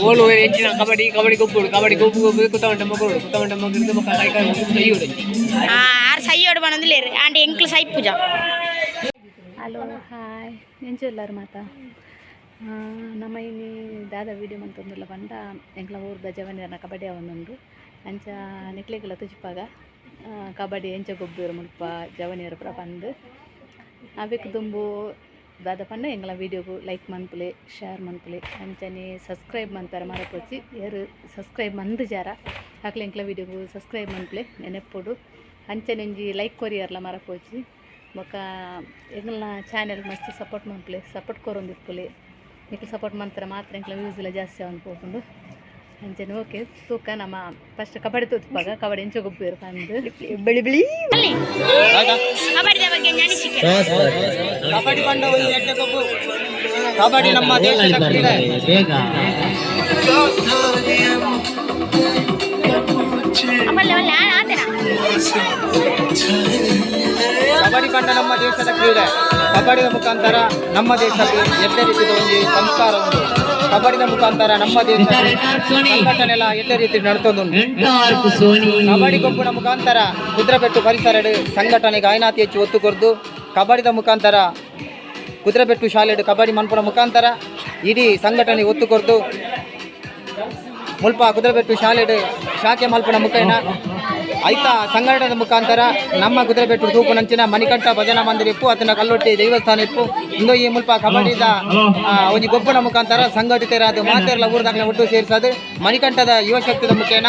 ಓಲು ಎಂಚಿನ ಕಬಡ್ಡಿ ಕಬಡ್ಡಿ ಗೊಬ್ಬುಡು ಕಬಡ್ಡಿ ಗೊಬ್ಬು ಗೊಬ್ಬು ಕುತ್ತವಂಟ ಮಗಳು ಕುತ್ತವಂಟ ಮಗಳು ಬೊಕ್ಕ ಕೈ ಕಾಲು ಸೈಯೋಡು. ಆರ್ ಸೈಯೋಡು ಬಂದಿಲ್ಲೇರು ಆಂಡ್ ಎಂಕ್ಲು ಸೈ ಪೂಜಾ. ಹಲೋ ಹಾಯ್, ಎಂಚುಲ್ಲಾರು ಮಾತ? ನಮ್ಮ ಇನಿ ದಾದ ವೀಡಿಯೋ ಮಂತೊಂದುಲ್ಲ ಪಂಡ, ಎಂಕ್ಲ ಊರ್ದ ಜವನಿಯರ್ನ ಕಬಡ್ಡಿ ಆವೊಂದುಂಡು. ಅಂಚ ನಿಕ್ಲೆಗ್ಲ ತುಜಿಪಾಗ ಕಬಡ್ಡಿ ಎಂಚ ಗೊಬ್ಬೆರ್ ಮುಲ್ಪ ಜವನಿಯರ್ ಪೂರ ಪಂದ್. ಅವೆಕ್ ದುಂಬು ದಾದ ಪಂಡ, ಎಂಕ್ಲ ವೀಡಿಯೋಗು ಲೈಕ್ ಮನ್ಪುಲೆ, ಶೇರ್ ಮನ್ಪುಲೆ, ಅಂಚನೆ ಸಬ್ಸ್ಕ್ರೈಬ್ ಮನ್ಪೆರೆ ಮರಪೊಚ್ಚಿ. ಏರ್ ಸಬ್ಸ್ಕ್ರೈಬ್ ಮಂದುಜಾರ ಅಕ್ಲೆ ಎಂಕ್ಲ ವೀಡಿಯೋಗು ಸಬ್ಸ್ಕ್ರೈಬ್ ಮನ್ಪುಲೆ, ನೆನೆಪೊಡು. ಅಂಚನೆ ಒಂಜಿ ಲೈಕ್ ಕೊರಿಯರ್ಲ ಮರಪೊಚ್ಚಿ. ಬೊಕ್ಕ ಎಂಕಲ್ನ ಚಾನೆಲ್ ಮಸ್ತ್ ಸಪೋರ್ಟ್ ಮನ್ಪುಲೆ, ಸಪೋರ್ಟ್ ಕೊರೊಂದಿಪ್ಪುಲೆ. ನಿಕ್ಲು ಸಪೋರ್ಟ್ ಮಂತ್ರ ಮಾತ್ರ ಎಂಕ್ಲ ವ್ಯೂಸ್ ಎಲ್ಲ ಜಾಸ್ತಿ ಆವೊಂದು ಪೋಪುಂಡು. ಅಂಚನೆ ಓಕೆ, ತೂಕ ನಮ್ಮ ಫಸ್ಟ್ ಕಬಡ್ಡಿ ತೂತ್ಪಾಗ, ಕಬಡ್ಡಿ ಎಂಚ ಗೊಬ್ಬೆರ್ ಪಂದ್. ಬಿಳಿ ಬಿಳಿ. ಕಬಡ್ಡಿದ ಬಗ್ಗೆ ಅನಿಸಿಕೆ? ಕಬಡ್ಡಿ ಪಂಡ ಒಂದು ಎಡ್ಡೆ ಗೊಬ್ಬು. ಕಬಡ್ಡಿ ನಮ್ಮ ದೇಶದ ಕ್ರೀಡೆ. ಬೇಗ. ಅಮಲ್ಲ ಆತನ. ಕಬಡ್ಡಿ ಪಂಡ ನಮ್ಮ ದೇಶದ ಕ್ರೀಡೆ. ಕಬಡ್ಡಿಯ ಮುಖಾಂತರ ನಮ್ಮ ದೇಶಕ್ಕೆ ಎಡ್ಡೆ ರೀತಿಯ ಒಂದು ಸಂಸ್ಕಾರ ಉಂಟು. ಕಬಡ್ಡಿದ ಮುಖಾಂತರ ನಮ್ಮ ದೇಶ ಸಂಘಟನೆ ಎಲ್ಲ ಎಡ್ಡೆ ರೀತಿ ನಡ್ತೊಂದುಂಟು. 8 ಆರ್ಕ್ ಸೋನಿ. ಕಬಡ್ಡಿ ಗೊಬ್ಬುನ ಮುಖಾಂತರ ಕುದ್ರಬೆಟ್ಟು ಪರಿಸರ ಸಂಘಟನೆಗೆ ಆಯ್ನಾತಿ ಹೆಚ್ಚು ಒತ್ತು ಕೊರ್ದು, ಕಬಡ್ಡಿದ ಮುಖಾಂತರ ಕುದ್ರಬೆಟ್ಟು ಶಾಲೆಡು ಕಬಡ್ಡಿ ಮನ್ಪುನ ಮುಖಾಂತರ ಇಡೀ ಸಂಘಟನೆ ಒತ್ತು ಕೊರ್ದು, ಮುಲ್ಪ ಕುದ್ರಬೆಟ್ಟು ಶಾಲೆಡು ಶಾಖೆ ಮಲ್ಪುನ ಮುಖೇನ, ಐತ ಸಂಘಟನೆದ ಮುಖಾಂತರ ನಮ್ಮ ಕುದುರೆಬೆಟ್ಟು ತೂಪುನಂಚಿನ ಮಣಿಕಂಠ ಭಜನಾ ಮಂದಿರ ಇಪ್ಪು ಅತನ ಕಲ್ಲೊಟ್ಟಿ ದೇವಸ್ಥಾನ ಇಪ್ಪು. ಇಂದು ಈ ಮುಲ್ಪ ಕಬಡ್ಡಿದ ಒಂಜಿ ಗೊಬ್ಬುನ ಮುಖಾಂತರ ಸಂಘಟಿತರಾದ ಮಾತೆರ್ಲ ಊರ್ದಾಗ್ಲ ಒಟ್ಟು ಸೇರಿಸದು, ಮಣಿಕಂಠದ ಯುವಶಕ್ತಿದ ಮುಖೇನ,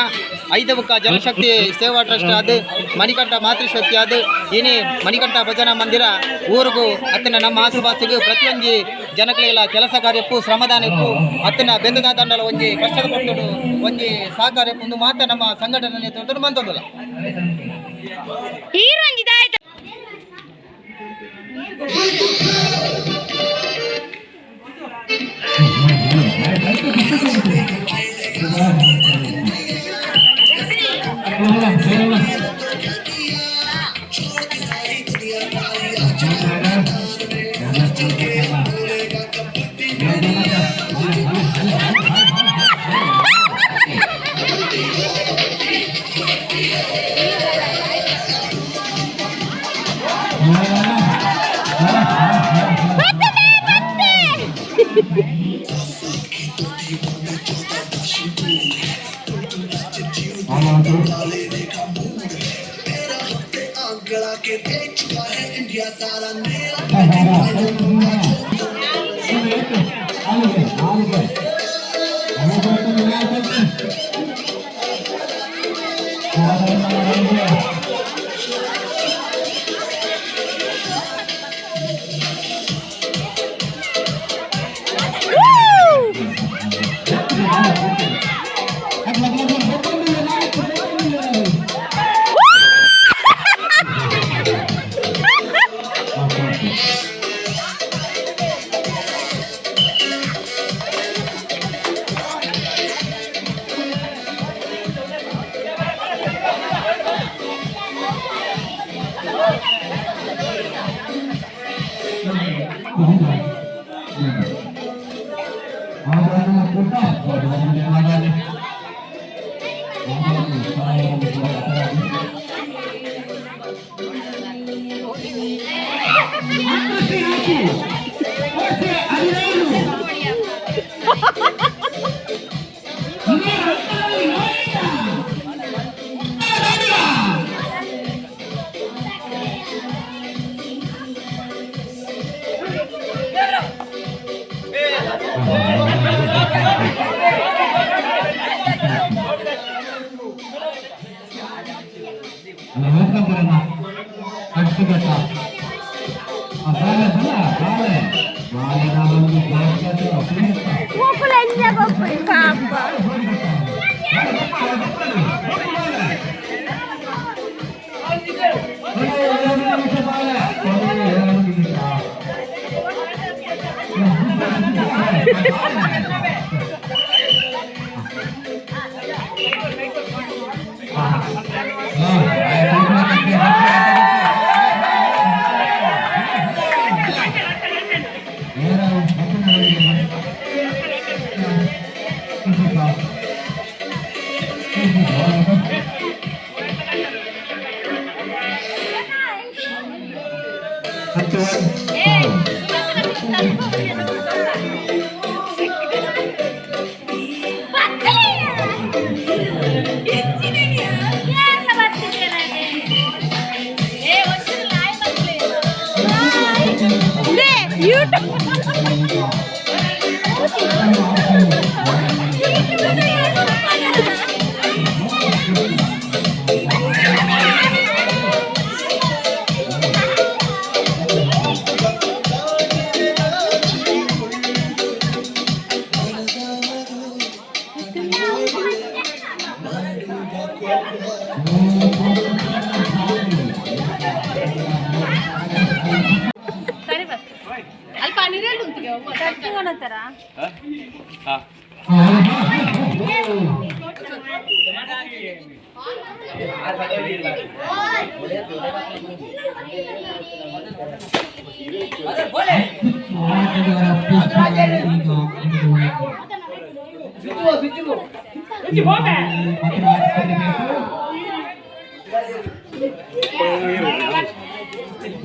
ಐದ ಬುಕ್ಕ ಜನಶಕ್ತಿ ಸೇವಾ ಟ್ರಸ್ಟ್ ಅದು, ಮಣಿಕಂಠ ಮಾತೃಶಕ್ತಿ ಅದು, ಇನಿ ಮಣಿಕಂಠ ಭಜನಾ ಮಂದಿರ ಊರಿಗೂ ಅತ್ತನ ನಮ್ಮ ಆಸುಪಾಸಿಗೂ ಪ್ರತಿಯೊಂಜಿ ಜನಕಲೆಲ್ಲ ಕೆಲಸ ಕಾರ್ಯಕ್ಕೂ ಶ್ರಮದಾನ ಇಪ್ಪು, ಅತ್ತನ ಬೆಂದದ ದಂಡಲ ಒಂಜಿ ಕಷ್ಟದ ಕೊಟ್ಟುಡು ಒಂಜಿ ಸಹಕಾರ ಒಂದು ಮಾತ ನಮ್ಮ ಸಂಘಟನೆ ನೇತೃತ್ವದ ಮಂತೊಂದುಲ್ಲ. ಹೀರೋ ಆಯ್ತು.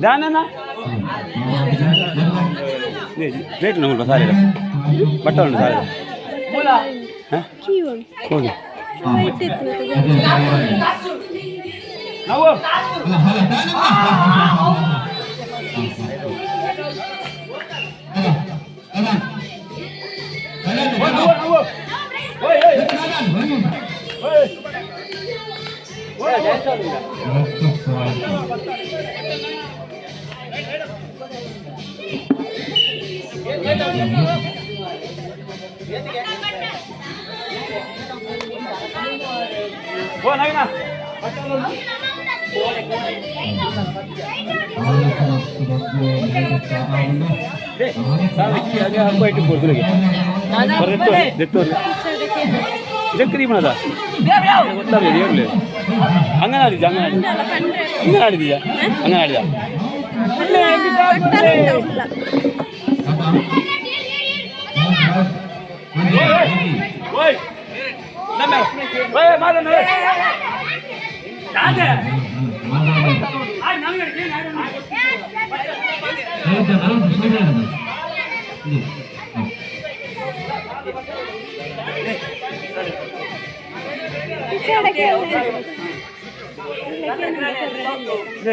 ದಾನನ ಪ್ಲೇಟ್ ನಮ್ಮಲ್ಪ ಸಾರಿ ಬಟ್ಟ ಉಂಟು ಸಾರಿ. ಹೋಗಿ. ಅಂಗನಾಡಿದ್ಯಾ? ಅಂಗನಾಡಿದ್ಯಾ? ಅಂಗನಾಡಿದ.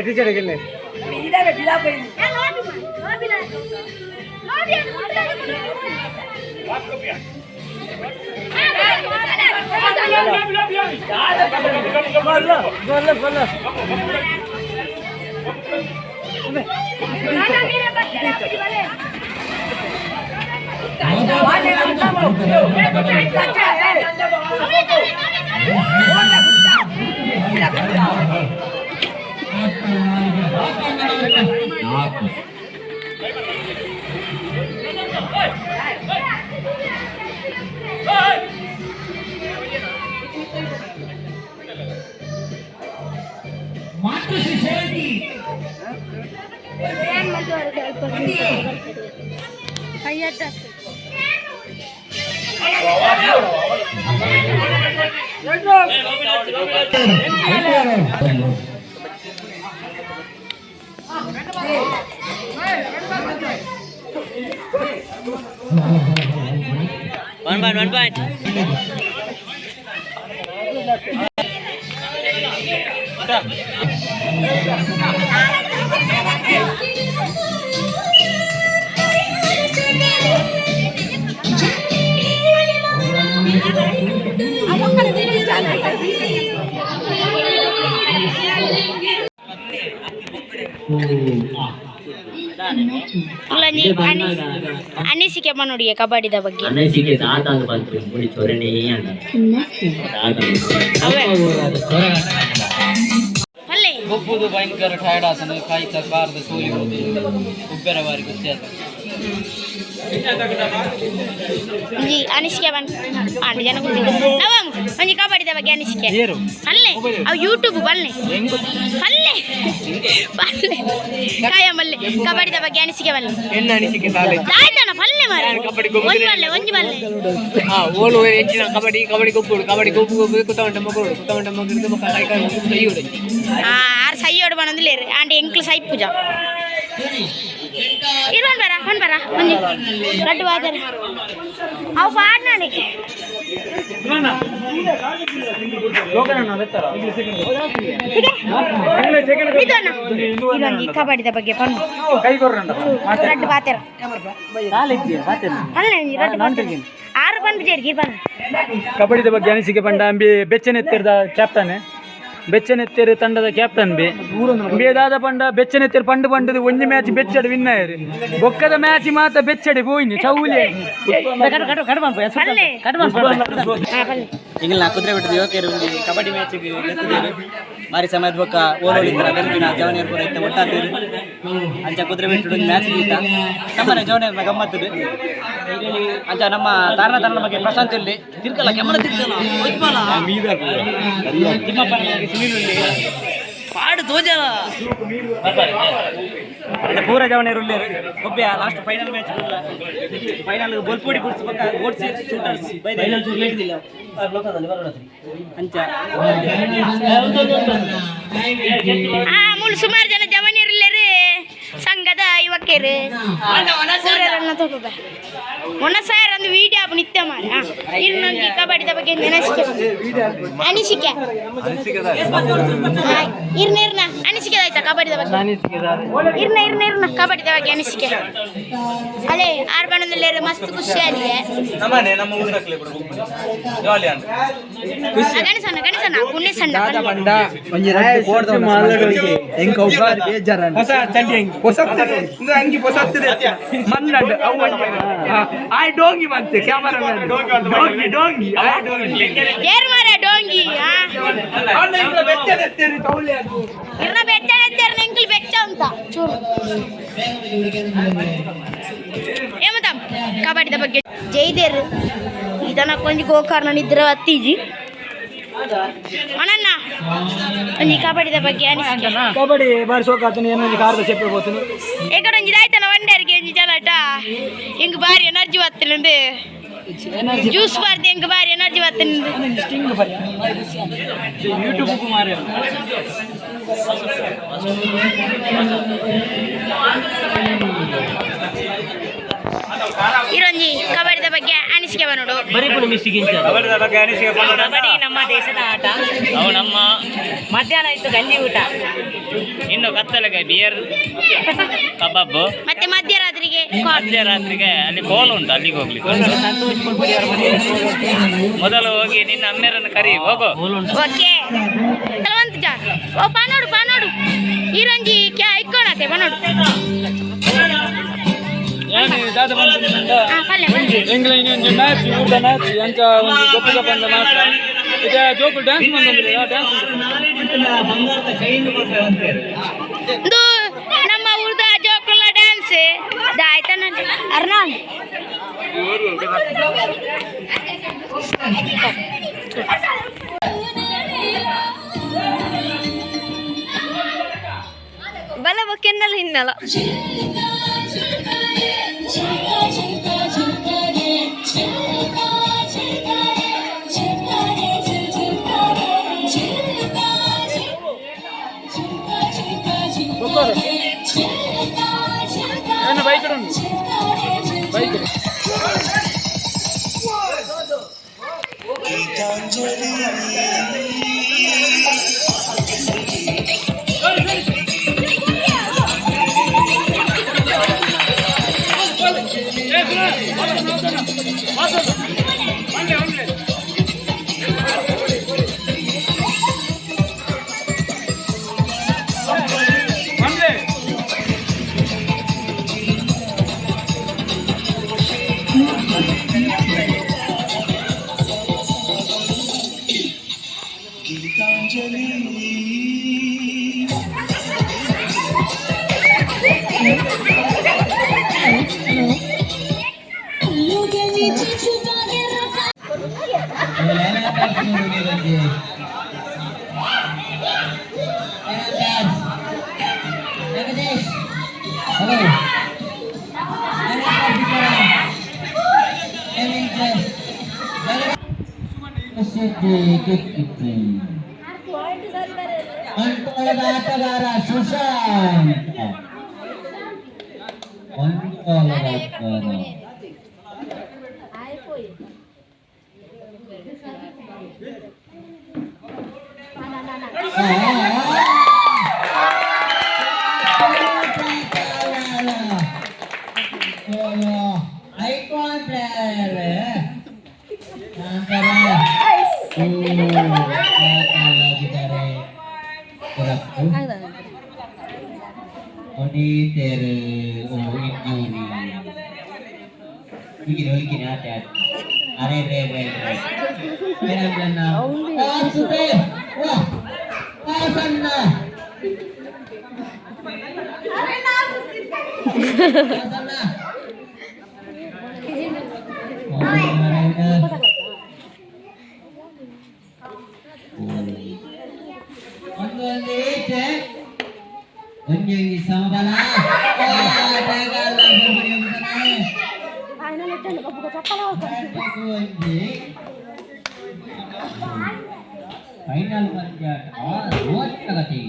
Teacher One point, 1 point. ಅನಿಸಿಕೆ ಮನುಡಿಗೆ ಕಬಡ್ಡಿದ ಬಗ್ಗೆ. ಅನಿಸಿಕೆ ದಾದಾಂದು ಬಂತು ಮುಡಿ ಚೊರನೇ ಅಂತ. ಅಲ್ಲೇ ಗೊಬ್ಬುದು ಭಯಂಕರ ಟೈರ್ಡ್ ಆತನು ಕಾಯ್ತ ಕಾರ್ದ ಸೋಲಿ ಹೋದು ಉಬ್ಬೆರ ಬಾರಿ ಖುಷಿ ಆತ. ಒಂಜಿ ಅನಿಸಿಕೆ ಬನ್ ಆಂಡ್ ಜನ ನವಂ ಒಂಜಿ ಕಬಡ್ಡಿದ ಬಗ್ಗೆ ಅನಿಸಿಕೆ. ಅಲ್ಲೇ ಅವು ಯೂಟ್ಯೂಬ್ ಬಲ್ಲೆ ಅಲ್ಲೇ ಬಲ್ಲೆ ಕಾಯ ಮಲ್ಲೆ ಕಬಡ್ಡಿದ ಬಗ್ಗೆ ಅನಿಸಿಕೆ ಬಲ್ಲೆ. ಎನ್ನ ಅನಿಸಿಕೆ ತಾಲೆ ದಾಯ್ತನ ಗಣೇಶನ ಪಲ್ಲೆ ಮಾರೆ ಕಬಡ್ಡಿ ಒಂಜಿ ಪಲ್ಲೆ ಒಂಜಿ ಪಲ್ಲೆ ಆ ಓಲು ಎಂಚಿನ ಕಬಡ್ಡಿ ಕಬಡ್ಡಿ ಗೊಬ್ಬುಡು ಕಬಡ್ಡಿ ಗೊಬ್ಬು ಗೊಬ್ಬು ಕುತ್ತವಂಟ ಮಗುಡು ಕುತ್ತವಂಟ ಮಗುಡು ಬೊಕ್ಕ ಕೈ ಕಾಲು ಸೈಯೋಡು. ಆ ಆರ್ ಸೈಯೋಡು ಬನೊಂದುಲ್ಲೆರ್ ಆಂಡ ಎಂಕ್ಲು ಸೈಪುಜ ಇರ್ ಬನ್ ಬರ ಬನ್ ಬರ ಒಂಜಿ ರಡ್ಡು ಬಾಜರ ಅವು ಪಾಡ್ನಾನೆ. ಇದನ್ನ ಇದೊಂಜಿ ಕಬಡ್ಡಿದ ಬಗ್ಗೆ ಪನ್ನು ರಡ್ಡು ಬಾತೆರ ಅಲ್ಲ ರಡ್ಡು ಬಾತೆರ ಆರು ಬಂದು ಜೇರ್ಗಿ ಬನ್ನ. ಕಬಡ್ಡಿದ ಬಗ್ಗೆ ಅನಿಸಿಕೆ ಪಂಡ ಅಂಬಿ ಬೆಚ್ಚನೆತ್ತಿರದ ಕ್ಯಾಪ್ಟನ್, ಬೆಚ್ಚನೆತ್ತೇರು ತಂಡದ ಕ್ಯಾಪ್ಟನ್ ಬಿ ಬೇದಾದ ಪಂಡ ಬೆಚ್ಚನೆತ್ತೇರು ಪಂಡು ಪಂಡದು ಒಂಜಿ ಮ್ಯಾಚ್ ಬೆಚ್ಚಡು ವಿನ್ ಆಯರು, ಬೊಕ್ಕದ ಮ್ಯಾಚ್ ಮಾತ ಬೆಚ್ಚಡಿ ಪೋಯಿನಿ ಚೌಲಿ. ಪಲ್ಲೆ ಹಾ ಪಲ್ಲೆ. ಇಂಗ್ಲ ಕುದುರೆ ಬಿಟ್ಟದ ಯುವಕರು ಒಂಜಿ ಕಬಡ್ಡಿ ಮ್ಯಾಚ್ ಗೆತ್ತಿದ್ದೇರು ಮಾರಿ ಸಮಯದ ಬೊಕ್ಕ ಓಲೋಲಿತ್ತರ ಬೆನ್ಪಿನ ಜವನಿಯರ್ ಪೂರ ಇತ್ತ ಒಟ್ಟಾತೀರು ಅಂಚ ಕುದುರೆ ಬಿಟ್ಟು ಒಂಜಿ ಮ್ಯಾಚ್ ಗೀತ ನಮ್ಮನೆ ಜವನಿಯರ್ನ ಗಮ್ಮತ್ತದು. ಅಂಚ ನಮ್ಮ ತಾರಣ ತಾರಣ ಬಗ್ಗೆ ಪ್ರಶಾಂತ್ ಇಲ್ಲಿ ತಿರ್ಕಲ್ಲ ಕೆಮ್ಮನ ತಿರ್ಕಲ್ಲ ತಿಮ್ಮಪ್ಪನ ಬಗ್ಗೆ ಸುನೀಲ್ ಉಲ್ಲಿ ಪಾಡು ತೋಜಲ ಪೂರ ಜವನಿಯರ್ ಉಲ್ಲೇರು ಒಬ್ಬ ಲಾಸ್ಟ್ ಫೈನಲ್ ಮ್ಯಾಚ್ ಫೈನಲ್ ಬೋಲ್ಪೋಡಿ ಗುಡ್ಸ್ ಪಕ್ಕ ಓಡ್ಸಿ ಶೂಟರ್ಸ್ ಅಂಚ. ಆ ಮೂಲು ಸುಮಾರು ಜನ ಜವನಿಯರ್ಲೇರು ಸಂಘದ ಯುವಕರು ಪೂರರನ್ನ ತಗೋಬ ಮೊನ್ನ ಸರ್ ಒಂದು ವಿಡಿಯೋ ಆಪ್ ನಿತ್ಯ ಮಾರ ಇನ್ನೊಂದು ಕಬಡ್ಡಿದ ಬಗ್ಗೆ ಅನಿಸಿಕೆ ಅನಿಸಿಕೆ ಇರ್ನ ಇರ್ನ ಅನಿಸಿಕೆ ಆಯ್ತಾ ಕಬಡ್ಡಿದ ಬಗ್ಗೆ ಇರ್ನ ಇರ್ನ ಇರ್ನ ಕಬಡ್ಡಿದ ಬಗ್ಗೆ ಅನಿಸಿಕೆ ಅಲೇ ಆರು ಬಣ್ಣದಲ್ಲೇರು ಮಸ್ತ್ ಖುಷಿ ಆಗಿದೆ. ನಮ್ಮನೆ ನಮ್ಮ ಊರಕ್ಲೆ ಜಾಲಿ ಅಂತ. ಗಣೇಶಣ್ಣ ಗಣೇಶಣ್ಣ ಗುಣ್ಣೆ ಸಣ್ಣ. ಪಂಡ ಒಂಜಿ ರಡ್ಡು ಕೋಡ್ದ ಎಂಕ ಒಬ್ಬಾರಿ ಬೇಜಾರ ಹೊಸ ಚಂಡಿ ಅಂಗಿ ಹೊಸ ಅಂಗಿ ಹೊಸತ್ತದೆ. ಮನ್ನಡ್ ಅವು ಆಯ್ ಡೋಂಗಿ ಮತ್ತೆ ಕ್ಯಾಮರಾ ಡೋಂಗಿ ಡೋಂಗಿ ಆಯ್ ಡೋಂಗಿ. ಏರ್ ಮಾರ ಡೋಂಗಿ ಆ ಇರ್ನ ಬೆಚ್ಚ ಎತ್ತೇರ್ನ ಎಂಕಲ್ ಬೆಚ್ಚ ಅಂತ ಚೂರು ಏಮತ ಕಬಡ್ಡಿದ ಬಗ್ಗೆ ಜೈದೇರು ಇದನ್ನ ಕೊಂಜಿ ಗೋಕರ್ಣ ನಿದ್ರೆ ಅತ್ತೀಜಿ ಅಣ್ಣಣ್ಣ ಒಂಜಿ ಕಬಡ್ಡಿದ ಬಗ್ಗೆ ಅನಿಸಿಕೆ. ಕಬಡ್ಡಿ ಬಾರಿ ಸೋಕಾತನು ಏನೊಂಜಿ ಕಾರ್ದ ಚೆಪ್ಪೆ ಪೋತನು. ಎಕಡೆ ಒಂಜಿ ಆಯ್ತನ ವಂಡರ್ಗೆ ಒಂಜಿ ಜಲಟ ಎಂಗ್ ಬಾರಿ ಎನರ್ಜಿ ಬತ್ತಲುಂಡು ಜ್ಯೂಸ್ ಬಾರ್ದು ಎಂಗ್ ಬಾರಿ ಎನರ್ಜಿ ಬತ್ತಲುಂಡು. ಸ್ಟಿಂಗ್ ಯೂಟ್ಯೂಬ್ ಕುಮಾರ. ಇರೊಂಜಿ ಕಬಡ್ಡಿದ ಬಗ್ಗೆ ಅನಿಸಿಕೆ ಬನ್ನೋಡು. ಕಬಡ್ಡಿದ ಬಗ್ಗೆ ಅನಿಸಿಕೆ ಪಂಡ ಕಬಡ್ಡಿ ನಮ್ಮ ದೇಶದ ಆಟ. ಅವು ನಮ್ಮ ಮಧ್ಯಾಹ್ನ ಇತ್ತು ಗಂಜಿ ಊಟ. ಇನ್ನು ಕತ್ತಲೆಗೆ ಬಿಯರ್ ಕಬಾಬ್. ಮತ್ತೆ ಮಧ್ಯರಾತ್ರಿಗೆ ಮಧ್ಯರಾತ್ರಿಗೆ ಅಲ್ಲಿ ಕೋಲು ಉಂಟು, ಅಲ್ಲಿಗೆ ಹೋಗ್ಲಿಕ್ಕೆ. ಮೊದಲು ಹೋಗಿ ನಿನ್ನ ಅಮ್ಮೆರನ್ನು ಕರಿ ಹೋಗು. ಓಕೆ ಕೆಲವಂತ ಜಾಗ ಓ ಪಾನೋಡು ಪಾನೋಡು ಈರಂಜಿ ಕ್ಯಾ ಇಕ್ಕೋಣತೆ ಪನೋಡು. ಏನು ದಾದ ಬಂತು? ಹಾ ಪಲ್ಲೆ ಪಲ್ಲೆ. ಎಂಗ್ಲ ಇನ್ನೊಂದು ಮ್ಯಾಚ್ ಊರ್ದ ಮ್ಯಾಚ್ ಅಂಚ ಒಂದು ಗೊಪ್ಪದ ಬಂದ ಮಾತ್ರ ಇದೆ ಜೋಕುಲ್ ಡ್ಯಾನ್ಸ್ ಬಂದ್ರೆ ಡ್ಯಾನ್ಸ್. ಇದು ನಮ್ಮ ಊರ್ದ ಜೋಕುಲ ಡ್ಯಾನ್ಸ್ ಆಯ್ತಾನ ಅರ್ನಾನ್. ಬಲ ಬೊಕ್ಕೆನ್ನಲ್ಲ ಹಿನ್ನಲ. ಏನು ಬೈಕ್ ಉಂಟು ಬೈಕ್. ಬಂಟ್ವಾಳದ ಆಟಗಾರ ಸುಶಾಂತ್ ಬಂಟ್ವಾಳದ ಆಟಗಾರ ಐಕಾನ್ ಪ್ಲೇಯರ್ ಆಗಿದ್ದಾರೆ ಅರೆ ರೇ ರೇ ಒಂಜಿ ಸಮಬಲ ಫೈನಲ್ ಪಂದ್ಯ ರೋಚಕತೆ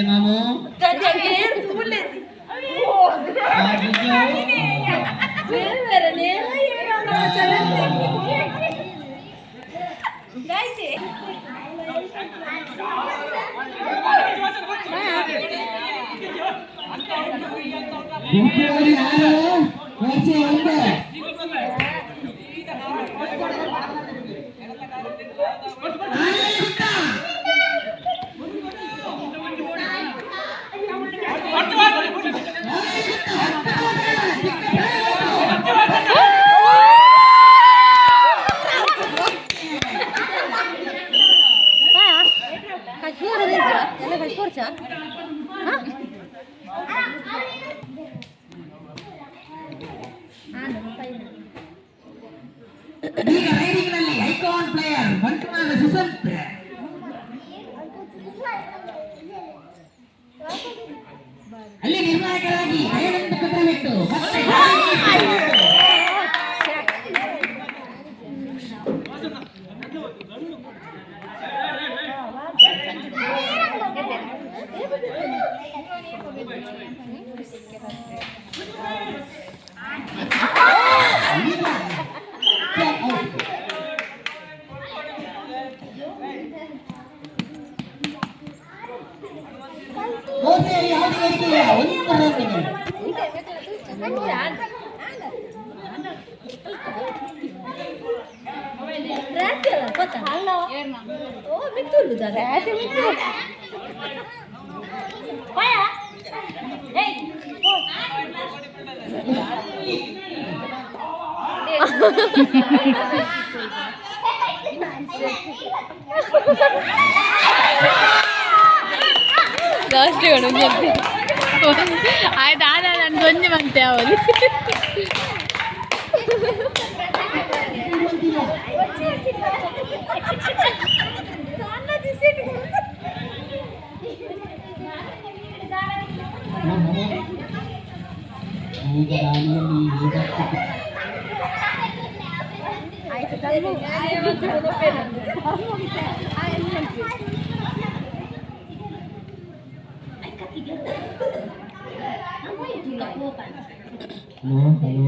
ಮಾಮು ಈಗ ರೈಡಿಂಗ್ನಲ್ಲಿ ಐಕಾನ್ ಪ್ಲೇಯರ್ ಬಂಟ್ವಾಳದ ಸುಶಾಂತ್. ಅಲ್ಲಿ ನಿರ್ಣಾಯಕರಾಗಿ ದಯಾನಂದ ಕುದ್ರೆಬೆಟ್ಟು ಮತ್ತೆ ಯಾವುದೇ ಬೇಡಿಕೆ ಇಲ್ಲ, ಒಂದು ರನ್ ಇದೆ. ಲಾಸ್ಟ್ ಒಂಜಿ ಆಯ್ತು ಆದ ನಾನು ಒಂಜಿ ಮಂತೆ ಅವಳು. ಈಗ ದಾಳಿಯಲ್ಲಿ ಹಲೋ ಹಲೋ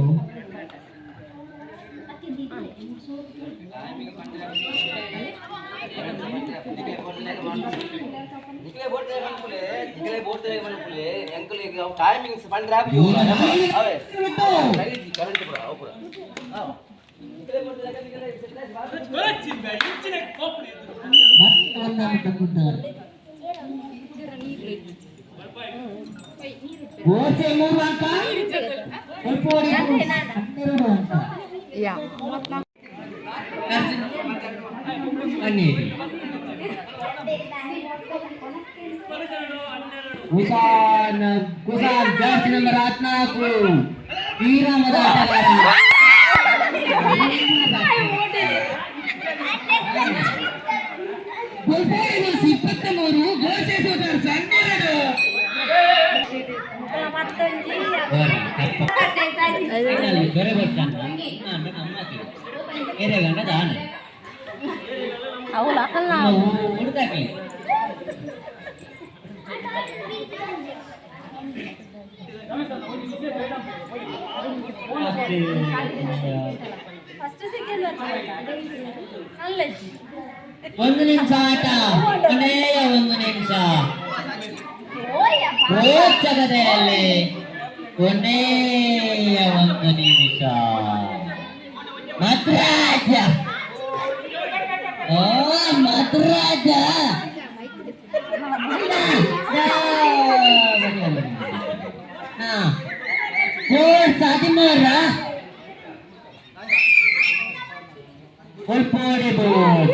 ಒಂದು ನಿಮಿಷ ಆಟ, ಕೊನೆಯ ಒಂದು ನಿಮಿಷ. ರೋಚಕತೆಯಲ್ಲಿ ಕೊನೆಯ ಒಂದು ನಿಮಿಷ. ಮದ್ರಾಜ, ಓ ಮದ್ರಾಜ, ಕೋರ್ಸ್ ಹದಿಮೂರ ಕೊಲ್ಪೋಡಿ ಬೋರ್ಡ್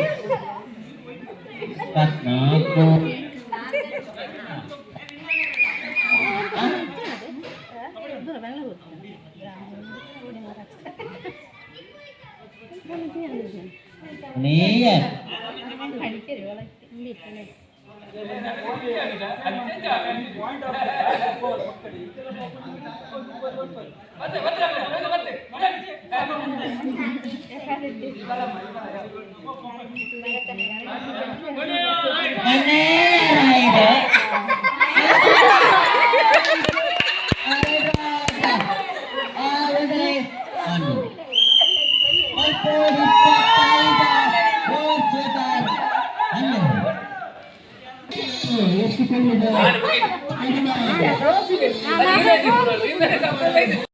24. ಕೊನೆಯ ಎಷ್ಟು